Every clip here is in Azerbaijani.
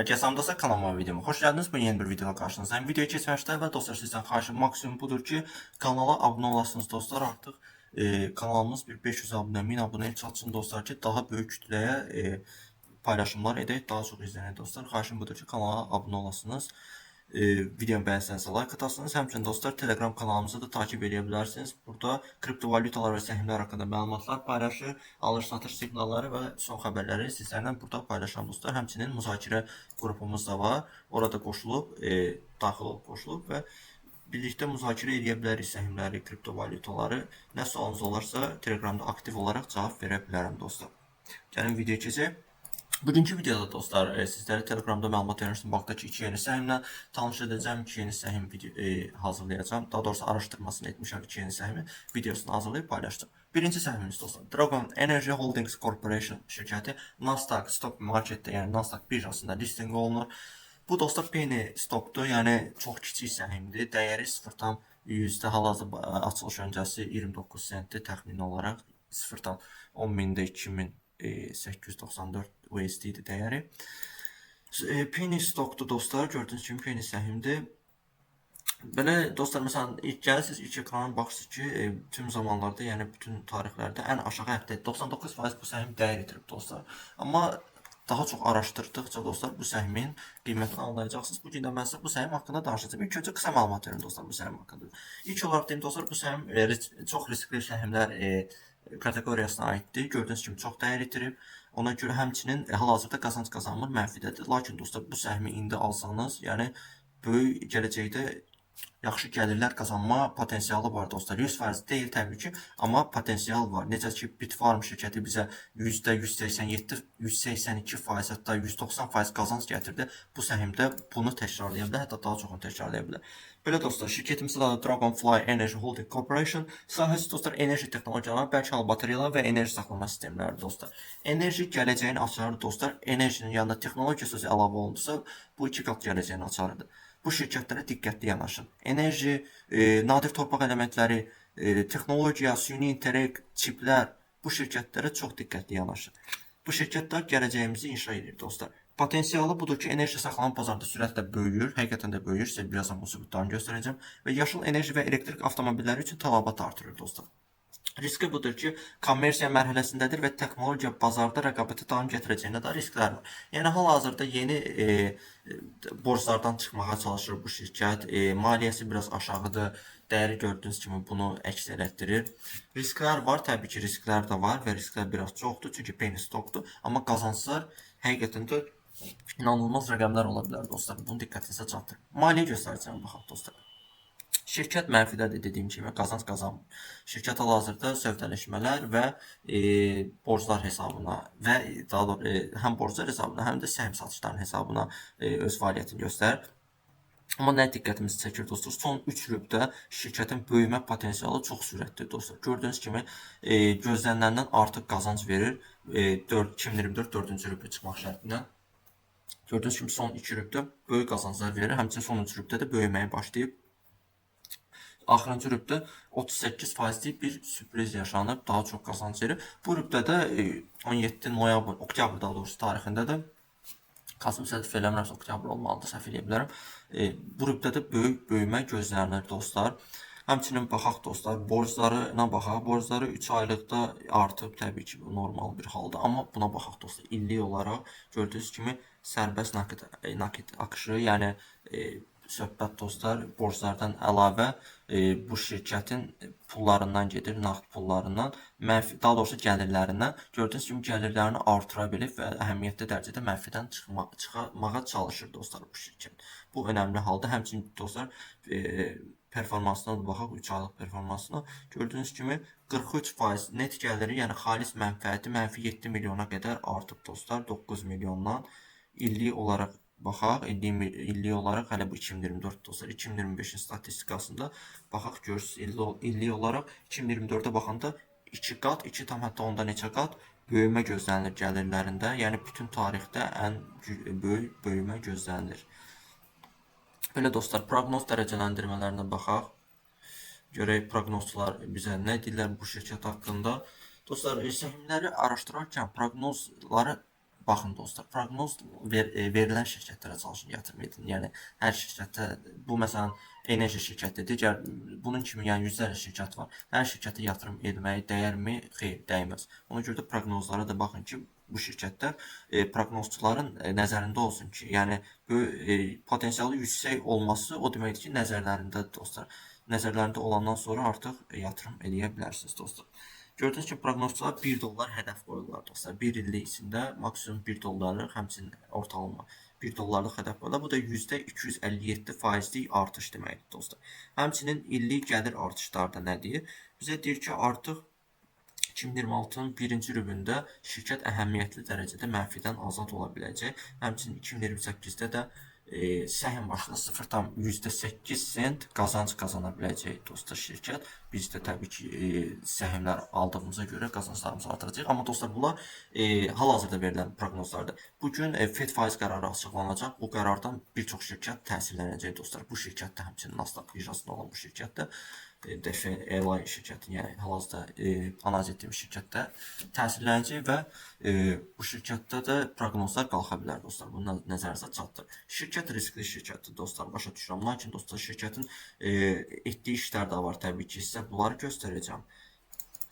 Herkese selam dostlar, kanalıma, videoma hoş geldiniz. Bu yeni bir videoda karşınızdayım. Videoya keçməzdən əvvəl dostlar, sizdən xahişim maksimum budur ki, kanala abunə olasınız dostlar. Artıq kanalımız bir 500 abunə, 1000 abunəyə çatsın dostlar ki, daha böyük kütləyə paylaşımlar edək, daha çox izlənək dostlar. Xahişim budur ki, kanala abunə olasınız. Videomu bəyənsənizsə like atasınız. Həmçinin dostlar, Telegram kanalımızı da takip edə bilərsiniz. Burada kriptovalyutalar və səhmlər haqqında məlumatlar paylaşır, alış-satış siqnalları və son xəbərləri sizlərlə burada paylaşıram dostlar. Həmçinin müzakirə qrupumuz da var. Orada qoşulub, daxil olub qoşulub və birlikdə müzakirə edə bilərik səhmləri, kriptovalyutaları. Nə sualınız olarsa Telegramda aktiv olaraq cavab verə bilərəm dostlar. Gəlin videoya keçək. Bugünkü videoda dostlar, sizlərə Telegramda məlumat vermişdim. Bankdakı iki yeni səhmlə tanış edəcəm. İki yeni səhm video hazırlayacağım. Daha doğrusu araşdırmasını etmişəm, iki yeni səhmin videosunu hazırlayıb paylaşdım. Birinci səhmimiz dostlar, Dragon Energy Holdings Corporation şirkəti Nasdaq Stock Marketdə, yəni Nasdaq birjasında listing olunur. Bu dostlar penny stockdur, yəni çox kiçik səhmdir. Dəyəri 0,100-də, hal-hazırda açılış öncəsi 29 sentdir təxmini olaraq 0,10.000-də 2894 USD idi dəyəri. Penny stockdur dostlar, gördüyünüz kimi penny səhmdir. Belə dostlar, məsələn, ilk gəlirsiniz, ilk ekrana baxırsınız ki, tüm zamanlarda, yəni bütün tarixlərdə ən aşağı hətta 99% bu səhm dəyər itirib dostlar. Amma daha çox araşdırdıqca dostlar, bu səhmin qiymətini anlayacaqsınız. Bu gün də mən sizə bu səhm haqqında danışacağım. İlk öncə qısa məlumat verim dostlar bu səhm haqqında. İlk olaraq deyim dostlar, bu səhm çox riskli səhmlər kateqoriyasına aiddir. Gördüyünüz kimi çox dəyər itirib. Ona görə həmçinin hal-hazırda qazanc qazanmır, mənfidədir. Lakin dostlar, bu səhmi indi alsanız, yəni böyük gələcəkdə yaxşı gəlirlər qazanma potensialı var dostlar. 100% deyil təbii ki, amma potensial var. Necə ki Bitfarm şirkəti bizə %187, 182%, hətta 190% qazanc gətirdi. Bu səhmdə bunu təkrarlaya bilər, hətta daha çoxunu təkrarlaya bilər. Belə dostlar, şirkətimizin adı Dragonfly Energy Holding Corporation. Sahəsi dostlar, enerji texnologiyaları, bərk hal batareyalar və enerji saxlama sistemləri dostlar. Enerji gələcəyin açarı dostlar. Enerjinin yanında texnologiya sözü əlavə olundusa, bu iki qat gələcəyin açarıdır. Bu şirkətlərə diqqətli yanaşın. Enerji, nadir torpaq elementləri, texnologiya, süni intellekt, çiplər, bu şirkətlərə çox diqqətli yanaşın. Bu şirkətlər gələcəyimizi inşa edir dostlar. Potensialı budur ki, enerji saxlama bazarında sürətlə böyüyür, həqiqətən də böyüyür. Sizə birazdan bu sübutlarını göstərəcəm. Və yaşıl enerji və elektrik avtomobilləri üçün tələbat artırır dostlar. Riski budur ki, kommersiya mərhələsindədir və texnologiya bazarda rəqabətə davam gətirəcəyinə dair risklər var. Yəni hal-hazırda yeni borclardan çıxmağa çalışır bu şirkət. Maliyyəsi biraz aşağıdır. Dəyəri gördüyünüz kimi bunu əks elətdirir. Risklər var, təbii ki, risklər də var və risklər biraz çoxdur, çünki penny stockdur. Amma qazanclar həqiqətən də inanılmaz rəqəmlər ola bilər dostlar. Bunu diqqətinizə çatdırın. Maliyyə göstəricisinə baxaq dostlar. Şirkət mənfidədir, dediyim kimi, qazanc qazanmır. Şirkət hal-hazırda sövdələşmələr və borclar hesabına və daha doğrusu həm borclar hesabına, həm də səhm satışlarının hesabına öz fəaliyyətini göstərir. Amma nə diqqətimizi çəkir dostlar? Son 3 rübdə şirkətin böyümə potensialı çox sürətlidir dostlar. Gördüyünüz kimi gözlənilenden artıq qazanc verir. 2024 4-cü rübə çıxmaq şərti ilə. Gördüyünüz kimi son 2 rübdə böyük qazanclar verir. Həmçinin son 3 rübdə də böyüməyə başlayıb. Axırıncı rübdə 38%lik bir sürpriz yaşanıb, daha çox qazanc verir. Bu rübdə də 17 noyabr, oktyabr daha doğrusu tarixində də, Kasım səhv eləmirəmsə oktyabr olmalıdır, səhv eləyə bilərəm. Bu rübdə də böyük böyümə gözlənilir dostlar. Həmçinin baxaq dostlar, borclarına baxaq. Borcları 3 aylıqda artıb, təbii ki, bu normal bir haldır. Amma buna baxaq dostlar, illik olaraq gördüyünüz kimi sərbəst nakit akışı, yəni söhbət dostlar, borclardan əlavə bu şirkətin pullarından gedir, nağd pullarından, mənfi, daha doğrusu gəlirlərindən. Gördüyünüz kimi gəlirlərini artıra bilib və əhəmiyyətli dərəcədə mənfidən çıxmağa çalışır dostlar bu şirkət. Bu önəmli halda. Həmçinin dostlar, performansına da baxaq, 3 aylıq performansına. Gördüyünüz kimi 43% net gəliri, yəni xalis mənfəəti mənfi 7 milyona qədər artıb dostlar, 9 milyondan illik olaraq baxaq, illik olaraq hələ bu 2024 dostlar, 2025-in statistikasında baxaq, görürsünüz, illik olaraq 2024-ə baxanda 2 qat, 2 tam hətta onda neçə qat böyümə gözlənilir gəlirlərində. Yəni bütün tarixdə ən böyük böyümə gözlənilir. Belə dostlar, proqnoz dərəcələndirmələrinə baxaq. Görək proqnozçular bizə nə deyirlər bu şirkət haqqında. Dostlar, səhmləri araşdırarkən proqnozları Baxın dostlar, proqnoz verilən şirkətlərə çalışın, yatırım edin. Yəni hər şirkətdə bu məsələn enerji şirkətidir. Digər bunun kimi yəni yüzlərlə şirkət var. Hər şirkətə yatırım etməyi dəyərmi? Xeyr, dəyməz. Ona görə də proqnozlara da baxın ki, bu şirkətlər proqnozçuların nəzərində olsun ki, yəni potensialı yüksək olması o deməkdir ki, nəzərlərində dostlar, nəzərlərində olandan sonra artıq yatırım eləyə bilərsiniz dostlar. Gördüyünüz kimi proqnozçular 1 dollar hədəf qoyurlar dostlar. 1 illik içində maksimum 1 dollarlıq, həmçinin ortalama 1 dollarlıq hədəf qoyurlar. Bu da %257 faizlik artış deməkdir dostlar. Həmçinin illik gəlir artışları da nə deyir? Bizə deyir ki, artıq 2026-nın birinci rübündə şirkət əhəmiyyətli dərəcədə mənfidən azad ola biləcək. Həmçinin 2028-də də səhm başına 0,8 sent qazanc qazana biləcək dostlar şirkət. Biz də təbii ki, səhmlər aldığımıza görə qazanclarımızı artıracaq. Amma dostlar, bunlar hal-hazırda verilən proqnozlardır. Bugün FED faiz qərarı açıqlanacaq. Bu qərardan bir çox şirkət təsirlənəcək dostlar. Bu şirkət də həmçinin Nasdaq birjasında olan bu şirkət də DFLI şirkətin, yəni hal-hazırda analiz etdiyim şirkətdə təsirlənəcək və bu şirkətdə də proqnozlar qalxa bilər dostlar. Bunu nəzərinizə çatdır. Şirkət riskli şirkətdir dostlar, başa düşürəm. Lakin dostlar, şirkətin etdiyi işlər də var təbii ki, sizə bunları göstərəcəm.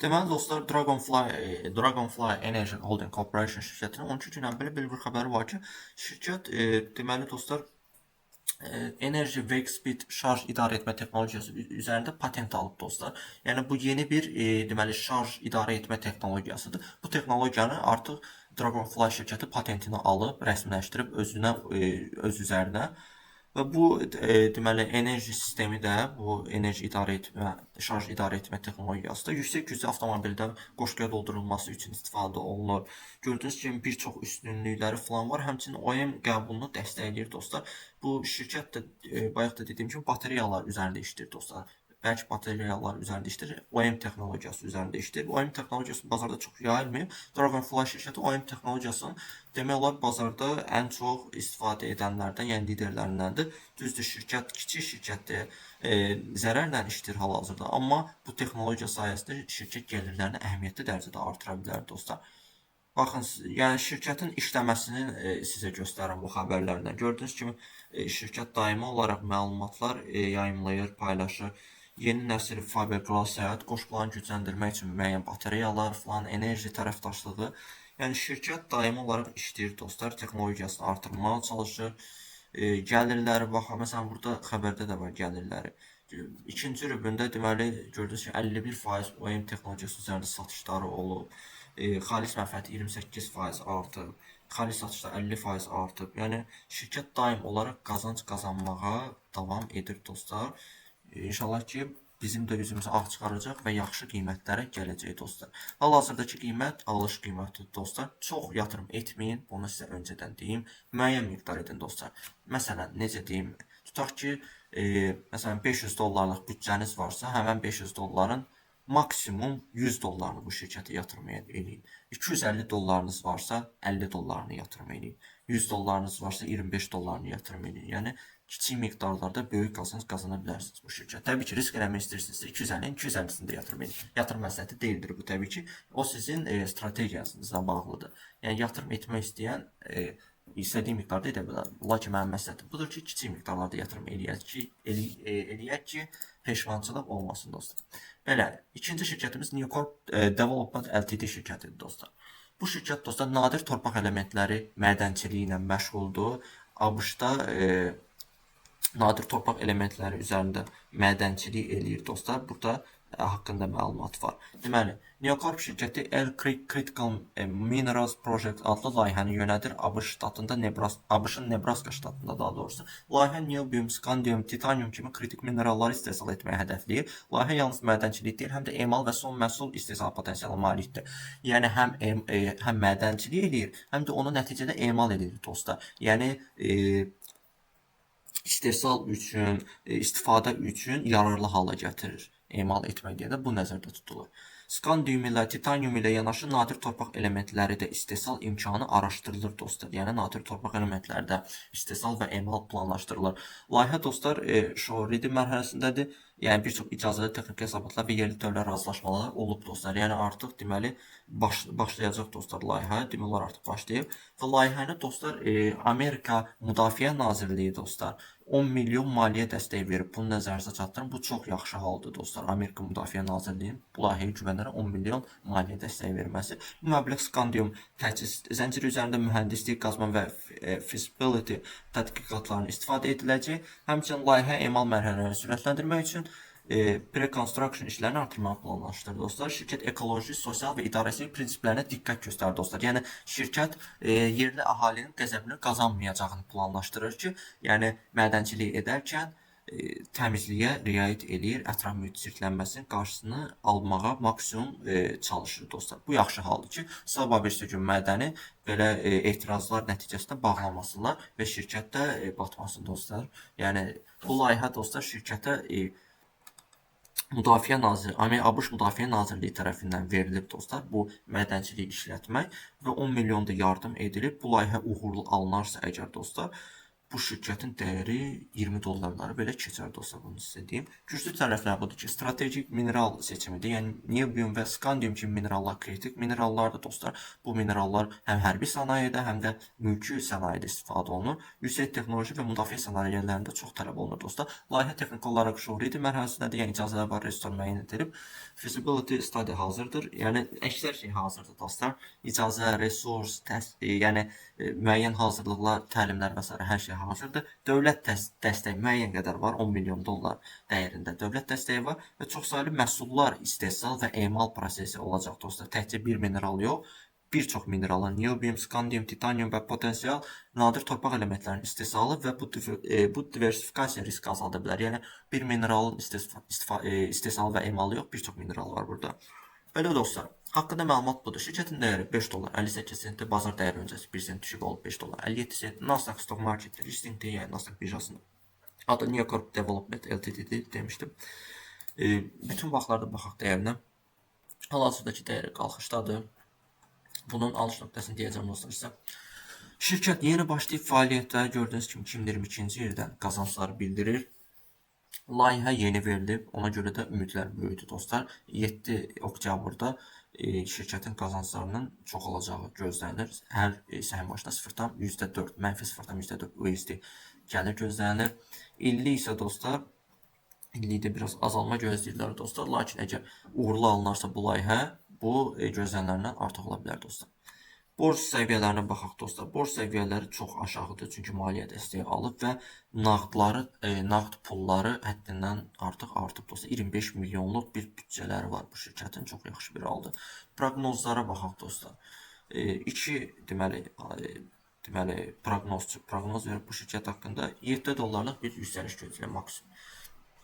Deməli dostlar, Dragonfly Energy Holding Corporation şirkətinin 12 gün əvvəl belə bir xəbəri var ki, şirkət deməli dostlar, Enerji Wakespeed şarj idarə etmə texnologiyası üzərində patent alıb dostlar. Yəni bu yeni bir deməli şarj idarə etmə texnologiyasıdır. Bu texnologiyanı artıq Dragonfly şirkəti patentini alıb, rəsmiləşdirib özünə, öz üzərinə. Və bu deməli enerji sistemi də, bu enerji idarə etmə, şarj idarə etmə texnologiyası da yüksək güclü avtomobildə qoşquya doldurulması üçün istifadə olunur. Gördüyünüz kimi bir çox üstünlükləri falan var. Həmçinin OEM qəbulunu dəstəkləyir dostlar. Bu şirkət də bayaq da dediyim kimi batareyalar üzərində işləyir dostlar. Bərk batareyalar üzərində işləyir, OEM texnologiyası üzərində işləyir. OEM texnologiyası bazarda çox yayılmıyor. Dragonfly şirkəti OEM texnologiyasını demək olar bazarda ən çox istifadə edənlərdən, yəni liderlərindəndir. Düzdür, şirkət kiçik şirkətdir, zərərlə işləyir hal-hazırda. Amma bu texnologiya sayəsində şirkət gəlirlərini əhəmiyyətli dərəcədə artıra bilər dostlar. Baxın, yəni şirkətin işləməsini sizə göstərirəm bu xəbərlərdən. Gördüyünüz kimi şirkət daimi olaraq məlumatlar yayımlayır, paylaşır. Yeni nəsil fiberglass səyahət qoşqularını gücləndirmək üçün müəyyən batareyalar falan, enerji tərəfdaşlığı. Yəni şirkət daimi olaraq işləyir dostlar, texnologiyasını artırmağa çalışır. Gəlirləri baxın, məsələn burada xəbərdə də var gəlirləri. İkinci rübündə deməli gördüyünüz kimi 51% OEM texnologiyası üzərində satışları olub. Xalis mənfəəti 28% artıb. Xalis satışlar 50% artıb. Yəni şirkət daim olaraq qazanc qazanmağa davam edir dostlar. İnşallah ki, bizim də üzümüzü ağ çıxaracaq və yaxşı qiymətlərə gələcək dostlar. Hal-hazırdakı qiymət alış qiymətidir dostlar. Çox yatırım etməyin, bunu sizə öncədən deyim. Müəyyən miqdar edin dostlar. Məsələn, necə deyim? Tutaq ki, məsələn 500 dollarlıq büdcəniz varsa, həmən 500 dolların maksimum 100 dollarını bu şirkətə yatırım eləyin. 250 dollarınız varsa 50 dollarını yatırım eləyin. 100 dollarınız varsa 25 dollarını yatırım eləyin. Yəni kiçik miqdarlarda böyük qazanc qazana bilərsiniz bu şirkət. Təbii ki, risk eləmək istəyirsinizsə 250-nin 250-sini də yatırım edin. Yatırım məsləhəti deyildir bu təbii ki. O sizin strategiyanıza bağlıdır. Yəni yatırım etmək istəyən istədiyi miqdarda edə bilər. Lakin mənim məsləhətim budur ki, kiçik miqdarlarda yatırım eləyək ki, peşmançılıq olmasın dostlar. Belə, ikinci şirkətimiz Newcorp Development Ltd şirkətidir dostlar. Bu şirkət dostlar nadir torpaq elementləri mədənçiliyi ilə məşğuldur. ABŞ-da nadir torpaq elementləri üzərində mədənçilik eləyir dostlar. Burada haqqında məlumat var. Deməli, Newcorp şirkəti Elk Creek Critical Minerals Project adlı layihəni yönəldir ABŞ ştatında, ABŞ-ın Nebraska ştatında daha doğrusu. Layihə niobium, skandium, titanium kimi kritik mineralları istehsal etməyi hədəfləyir. Layihə yalnız mədənçilik deyil, həm də emal və son məhsul istehsal potensialına malikdir. Yəni həm mədənçilik eləyir, həm də onu nəticədə emal edir dostlar. Yəni istehsal üçün, istifadə üçün yararlı hala gətirir. Emal etmək deyəndə bu nəzərdə tutulur. Skandium ilə, titanium ilə yanaşı nadir torpaq elementləri də istehsal imkanı araşdırılır dostlar. Yəni nadir torpaq elementləri də istehsal və emal planlaşdırılır. Layihə dostlar şouridi mərhələsindədir. Yəni bir çox icazəli texniki hesabatlar və yerli dövlət razılaşmaları olub dostlar. Yəni artıq deməli başlayacaq dostlar layihə. Demək olar artıq başlayıb. Və layihəni dostlar Amerika Müdafiə Nazirliyi dostlar 10 milyon maliyyə dəstəyi verib. Bunu nəzərinizə çatdırın. Bu çox yaxşı haldır dostlar. Amerika Müdafiə Nazirliyinin bu layihəyə güvənərək 10 milyon maliyyə dəstəyi verməsi. Bu məbləğ skandium təchiz zənciri üzərində mühəndislik, qazma və feasibility tədqiqatlarına istifadə ediləcək. Həmçinin layihə emal mərhələlərini sürətləndirmək üçün pre-construction işlərini artırmağı planlaşdırır dostlar. Şirkət ekoloji, sosial və idarəçilik prinsiplərinə diqqət göstərir dostlar. Yəni şirkət yerli əhalinin qəzəbini qazanmayacağını planlaşdırır ki, yəni mədənçilik edərkən təmizliyə riayət eləyir, ətraf mühit çirklənməsinin qarşısını almağa maksimum çalışır dostlar. Bu yaxşı haldır ki, sabah birisi gün mədəni belə etirazlar nəticəsində bağlamasınlar və şirkət də batmasın dostlar. Yəni bu layihə dostlar şirkətə Müdafiə Naziri, ABŞ Müdafiə Nazirliyi tərəfindən verilib dostlar bu mədənçilik işlətmək və 10 milyon da yardım edilib. Bu layihə uğurlu alınarsa əgər dostlar, bu şirkətin dəyəri 20 dollarları belə keçər dostlar, bunu sizə deyim. Güclü tərəflər budur ki, strategik mineral seçimidir. Yəni niobium və skandium kimi minerallar kritik minerallardır dostlar. Bu minerallar həm hərbi sənayedə, həm də mülki sənayedə istifadə olunur. Yüksək texnoloji və müdafiə sənayelərində çox tələb olunur dostlar. Layihə texniki olaraq şuuridir mərhələsindədir. Yəni icazələr var, resurslar müəyyən edilib. Feasibility study hazırdır. Yəni əksər şey hazırdır dostlar. İcazə, resurs, yəni müəyyən hazırlıqlar, təlimlər və s. hər şey hazırdır. Dövlət dəstəyi müəyyən qədər var, 10 milyon dollar dəyərində dövlət dəstəyi var və çoxsaylı məhsullar istehsal və emal prosesi olacaq dostlar. Təkcə bir mineral yox, bir çox mineralın niobium, skandium, titanium və potensial nadir torpaq elementlərinin istehsalı və bu diversifikasiya riski azalda bilər. Yəni bir mineralın istehsalı və emalı yox, bir çox mineral var burada. Belə dostlar, haqqında məlumat budur. Şirkətin dəyəri 5 dollar 58 sentdir, bazar dəyəri öncəsi 1 sent düşüb olub 5 dollar 57 sent. Nasdaq Stock Marketdə listingdir, yəni Nasdaq birjasında. Adı NioCorp Development Ltd demişdim. Bütün vaxtlarda baxaq dəyərinə. Hal-hazırdakı dəyəri qalxışdadır. Bunun alış nöqtəsini deyəcəm dostlar sizə. Şirkət yeni başlayıb fəaliyyətə, gördüyünüz kimi 2022-ci ildən qazancları bildirir. Layihə yeni verilib, ona görə də ümidlər böyüdü dostlar. 7 oktyabrda şirkətin qazanclarının çoxalacağı gözlənilir. Hər səhəm başına 0,4, mənfi 0,4 USD gəlir gözlənilir. İllik isə dostlar, illikdə biraz azalma gözləyirlər dostlar. Lakin əgər uğurlu alınarsa bu layihə, bu gözlənilənlərdən artıq ola bilər dostlar. Borc səviyyələrinə baxaq dostlar. Borc səviyyələri çox aşağıdır, çünki maliyyə dəstəyi alıb və nağd pulları həddindən artıq artıb dostlar. 25 milyonluq bir büdcələri var bu şirkətin, çox yaxşı bir haldır. Proqnozlara baxaq dostlar. İki deməli proqnozçu proqnoz verib bu şirkət haqqında 7 dollarlıq bir yüksəliş gözləyir maksimum.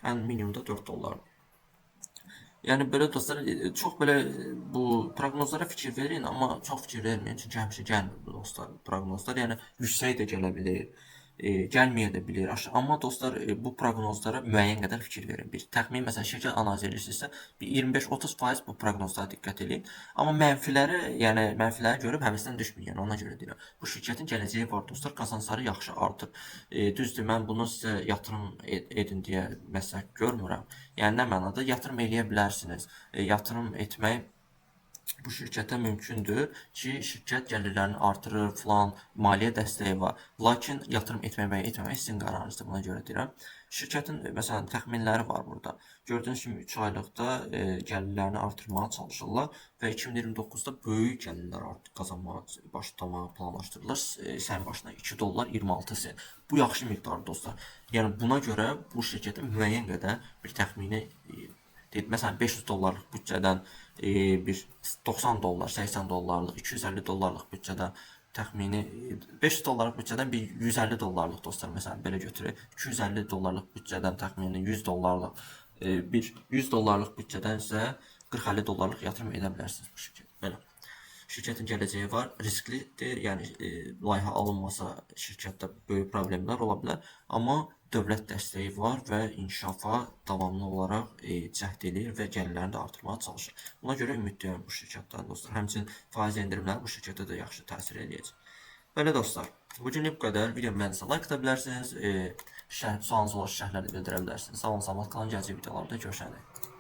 Ən minimumda 4 dollar. Yəni belə dostlar, çox belə bu proqnozlara fikir verin, amma çox fikir verməyin, çünki həmişə gəlmir bu dostlar proqnozlar. Yəni yüksək də gələ bilir, gəlməyə də bilir. Amma dostlar, bu proqnozlara müəyyən qədər fikir verin. Bir təxmin, məsələn, şirkət analiz edirsinizsə, bir 25-30% bu proqnozlara diqqət eləyin. Amma mənfiləri, yəni mənfiləri görüb həvəsdən düşməyin, yəni ona görə deyirəm. Bu şirkətin gələcəyi var dostlar, qazancları yaxşı artır. Düzdür, mən bunu sizə yatırım edin deyə məsləhət görmürəm. Yəni nə mənada yatırım eləyə bilərsiniz. Yatırım etmək bu şirkətə mümkündür ki, şirkət gəlirlərini artırır, filan, maliyyə dəstəyi var. Lakin yatırım etmək və etməmək sizin qərarınızdır, buna görə deyirəm. Şirkətin məsələn təxminləri var burada. Gördüyünüz kimi 3 aylıqda gəlirlərini artırmağa çalışırlar və 2029-da böyük gəlirlər artıq qazanmağa, başlamağı planlaşdırırlar. Səhəm başına 2 dollar 26 sent. Bu yaxşı miqdardır dostlar. Yəni buna görə bu şirkətə müəyyən qədər bir təxmini məsələn 500 dollarlıq büdcədən bir 90 dollar, 80 dollarlıq, 250 dollarlıq büdcədən təxmini 500 dollarlıq büdcədən bir 150 dollarlıq dostlar məsələn belə götürək. 250 dollarlıq büdcədən təxmini 100 dollarlıq bir 100 dollarlıq büdcədən isə 40-50 dollarlıq yatırım edə bilərsiniz bu şirkət. Belə. Şirkətin gələcəyi var, risklidir. Yəni layihə alınmasa şirkətdə böyük problemlər ola bilər, amma dövlət dəstəyi var və inkişafa davamlı olaraq cəhd eləyir və gəlirlərini də artırmağa çalışır. Buna görə ümidliyəm bu şirkətdən dostlar. Həmçinin faiz endirimləri bu şirkətə də yaxşı təsir eləyəcək. Belə dostlar, bugünlük bu qədər. Video bəyəndisə like ata bilərsiniz. Şərh, sualınız olarsa şərhlərdə bildirə bilərsiniz. Sağ olun, salamat qalın. Gələcək videolarda görüşənədək.